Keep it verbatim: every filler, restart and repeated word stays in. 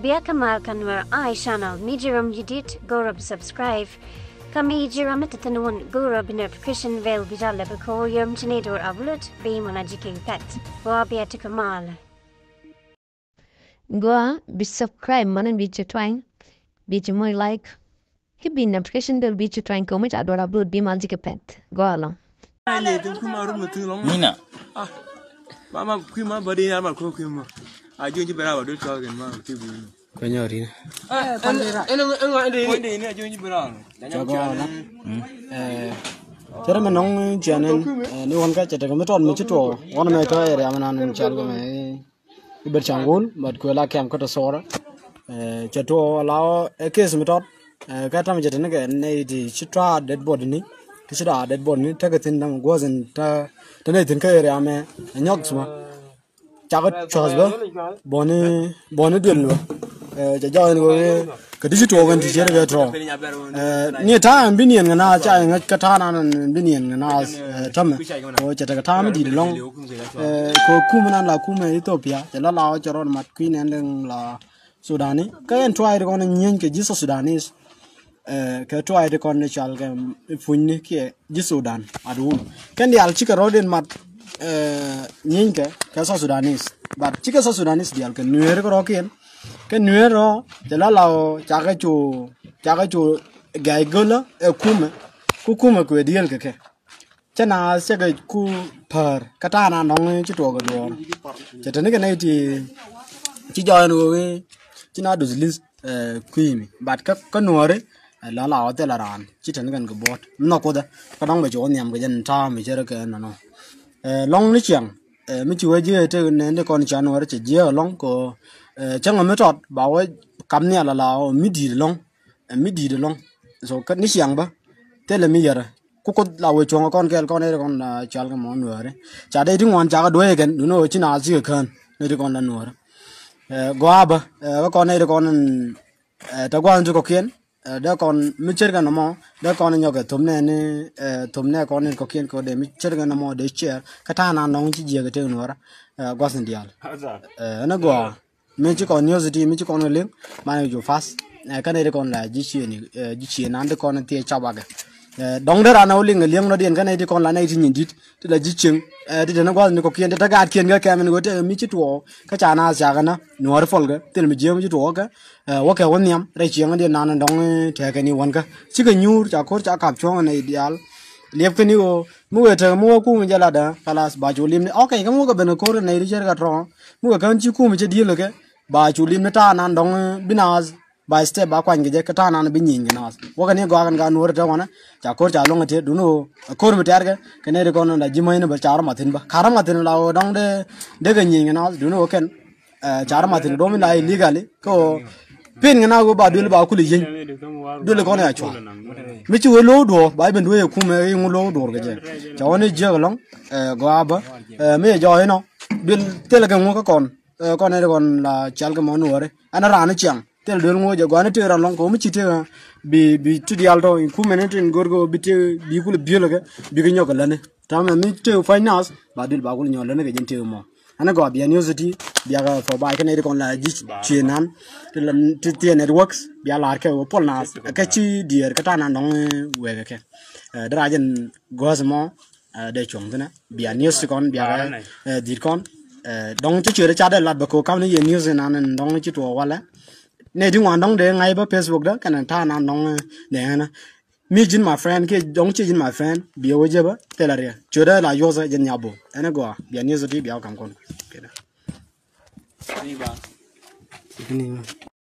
Bia kä mal kä Nuer Eye Channel, mi ji̱ ram ji̱ dit go̱o̱rä bi subscribe. Kä mi ji̱ ram mi te thi̱n wun go̱o̱rä bi notification bell bi jal lɛ bi ko̱o̱r yom ci ni do̱r upload bi mɔna ji̱ ki̱n pɛt. Gua bia ti kä mal. Gua bi subscribe mɔna bi ci twany, bi ci moc like. Ki bi notification bell bi ci twany kɛ mi ca do̱r upload bi mal ji̱ ki̱n pɛt. Gua lɔ. Mina. Ah, mama, kui ma body ya ma ko kui ma. A jun ji bera ba dul ka gen ma ti bi. Ko nyori. Ah, en en en en de. Ko de ni a jun ji bera. Jago la. Eh, cere mi nɔŋ cianen, eh, ni wan ka cɛ tɛk mi tɔt mi ci tuɔ. Wan mɛ tɔ area mi nan cal ko mɛ. Iber cangul, but kuɛ la kɛm kä tɔ sora. Eh, cɛ tuɔ la ɛ kes mi tɔt. Eh, kä tam cɛ tɛn kɛ nɛ iti ci tɔ dead body ni. Ti ci da dead body ni, tɛk thin dam guɔsin ta, ta nɛ thin kä area mɛ. Nyɔk suma. Cakɛ cuɔth bä bɔni, bɔni duel ni bä. Eh, cɛ jɔɔk in kɛ ti ci tuɔɔk in ti cier kɛ trɔ. Eh, ni ta̱a̱ in bi niɛn kɛ naath ca in ŋäc kä ta̱a̱ nan in bi niɛn kɛ naath, eh, tämɛ. Kɛ cɛ tekɛ ta̱a̱ mi di̱i̱t ɛlɔ̱ŋ. Eh, kɛ kum nan la kum ɛ Ethiopia cɛ la la cɛ rɔɔd mat kui̱ nɛn liŋ la Sudani. Kä ɛn tuay ti kɔn in nyieny kɛ ji̱ South Sudanese. Eh, kɛ tuay ti kɔn ni cual kɛ punyni kiɛ ji̱ Sudan aduun. Kɛn diaal cikɛ rɔɔdiɛn mat, eh, nyieny kɛ kɛ South Sudanese. But cikɛ South Sudanese diaal kɛ Nueeri kɛ rɔɔkiɛn. Kɛ Nueeri rɔɔ cɛ la la ɣöö cakɛ cu, cakɛ cu gɛ̈i gölä ɛ kumɛ. Ku kumɛ kuɛ diëël kɛ kɛ. Cä naath cä kɛ ku päär kä ta̱a̱ na nɔŋ ci tuɔɔk kɛ duɔɔr. Cɛ teni kɛ nɛy ti ci jɔɔc ɛn ɣöö ci na duth li̱th, eh, kui̱ mi. But kä, kä Nuääri, eh, la la ɣɔth thilɛ raan ci teni kɛn kɛ buɔ̱t mi nhɔk Kuothɛ. Kä dɔ̱ŋ bɛ ci wä nhiam kɛ jɛn ta̱a̱ mi cärä kɛ ɛn nɔnɔ. Eh, lɔ̱ŋ ni ciaŋ, eh, mi ci wee jiɛ tek nɛn ti kɔn ca Nuääri cɛ jiɛ ɛlɔ̱ŋ kɛ ɣöö, eh, cäŋ mi tɔt ba wee kap nhial ala ɣöö mi di̱i̱t ɛlɔ̱ŋ. Ɛ mi di̱i̱t ɛlɔ̱ŋ. So kä ni ciaŋ bä thilɛ mi yɛrɛ. Ku Kuoth la wee cuɔ̱ŋ kɔn kɛɛl kɔn ɛ ri kɔn la cɔal kɛ mɔ Nuääri. Ca dee ti ŋuan cakɛ duee kɛn duundɛ ɣöö ci naath cikɛ kään ni ri kɔn la Nuääri. Ɛ gɔaa bä, ɛ kä kɔn ɛ ri kɔn, ɛ, te gua̱a̱th ti kɔ̱kiɛn, ɛ dee kɔn mi ce̱tkɛ nɔmɔ dee kɔn nyɔkɛ thopnɛ ni, ɛ, thopnɛ kɔn ni kɔ̱kiɛn kɛ dee mi ce̱tkɛ nɔmɔ dee ciɛɛr kä ta̱a̱ na nɔŋ ci jiɛk ɛ tek Nuäärä, ɛ, gua̱th ni diaal. Ɛ ɛn ɛ gɔaa. Mi ci kɔn news ti mi ci kɔn kɛ liŋ man kɛ ju fast. Ɛ kɛn ɛ ti kɔn la ji̱ cieŋ, ɛ, ji̱ cieŋ nan ti kɔn thiee cap akɛ. Ɛ dɔ̱ŋ dee ran ɛ wä liŋ kɛ liŋ nɔ diɛn kɛn ɛ ti kɔn la nɛ ti nyin di̱t ti la ji̱ cieŋ. Ɛ ti teni gua̱th ni kɔ̱kiɛn ti te gaatkiɛn kɛ kɛm ɛn ɣöö tëë mi ci tuɔɔk kä ca naath cakɛ na Nuääri puɔlkɛ thil mi jiääk mi ci tuɔɔk kɛ. Ɛ wä kɛ wä nhiam rɛy cieŋ diɛn nan dɔ̱ŋ tɛɛkɛ ni wänkɛ cikɛ nyuur ca ko̱r ca kap cuɔ̱ŋ ɛ nɛy diaal. Liɛpkɛ ni ɣöö mi wee tekɛ mi wä kum jɛ latdä kalas ba cu lim ni. Ok, kä mi wä kɛ ben kɛ ko̱r kɛ nɛy ti cär kɛ trɔ̱ŋ. Mi wee kään ci kum cɛ di̱i̱l kɛ ba cu lim ni ta̱a̱ nan dɔ̱ŋ bi naath by step ba kuany kɛ jɛ kɛ ta̱a̱ nan bi nyieny kɛ naath. Wä kɛ ni gɔaa kɛn ka Nuääri te wanɛ ca ko̱r ca luɔ̱ŋ ɛ tëë duundɛ ɣöö ko̱r mi tɛ̈rkɛ kɛ nɛy ti kɔn la ji̱ mäcni bä ca rɔ mathin bä ka rɔ mathin la ɣöö dɔ̱ŋ dee, dee kɛ nyieny kɛ naath duundɛ ɣöö kɛn, ɛ, ca rɔ mathin duɔ̱m in la illegally kä ɣöö pin kɛ na ɣöö ba duël ba kulɛ yieny. Duël kɔn ya cual mi ci wee lo̱w duɔ̱ɔ̱r ba i̱ ben duee kumɛ i̱ ŋu lo̱w duɔ̱ɔ̱r kɛ jɛ. Ca wä ni jiäk ɛlɔ̱ŋ, ɛ, gɔaa bä, ɛ, mi jɛ jɔɔc inɔ duël thilɛ kɛ ŋu kä kɔn, ɛ, kɔn ɛ ri kɔn la cɔal kɛ mɔ Nuääri ɛn raan ni ciaŋ. Thil duel ŋo̱o̱c ɛ gɔaa ni tëë ran lɔ̱ŋ kɛ ɣöö mi ci tëë bi, bi ti diaal tɔ̱ in kumɛn ni tin go̱r kɛ ɣöö bi tëë bi kulɛ biöl kɛ bi kɛ nyɔk kɛ läni. Täämɛ mi tëë pua̱ny naath ba duël ba kulɛ nyɔk läni kɛ jɛn tëë mɔ. Ɛn gɔaa bia news ti bia kɛ thɔɔk baay kɛn ɛ ti kɔn la ji̱ cie nan ti la ti thiee networks bia la̱r kɛ ɣöö puɔl naath kɛ ci diɛɛr kɛ ta̱a̱ nan dɔ̱ŋ wɛɛkɛ kɛ. Ɛ dee rac ɛn guäth mɔ. Ɛ dee cuɔ̱ŋ thi̱nɛ bia news ti kɔn bia kɛ, ɛ, dhi̱i̱t kɔn. Ɛ dɔ̱ŋ ci ciöt ca dee lat bɛ ko̱ kam ni yɛ news inan in dɔ̱ŋ ci tuɔɔk walɛ. Nɛ ti ŋuan dɔ̱ŋ dee ŋa̱c bä Facebook dä kɛnɛ ta̱a̱ nan dɔ̱ŋ, ɛ, dee ŋänä. Mi ji̱n my friend kiɛ dɔ̱ŋ ci ji̱n my friend bia wä jɛ bä thilɛ riɛ ciöt dee la yuɔth ɛ ji̱n nyabok ɛn ɛ gɔaa bia news ti bia wä kam kɔn. Kɛnɛ.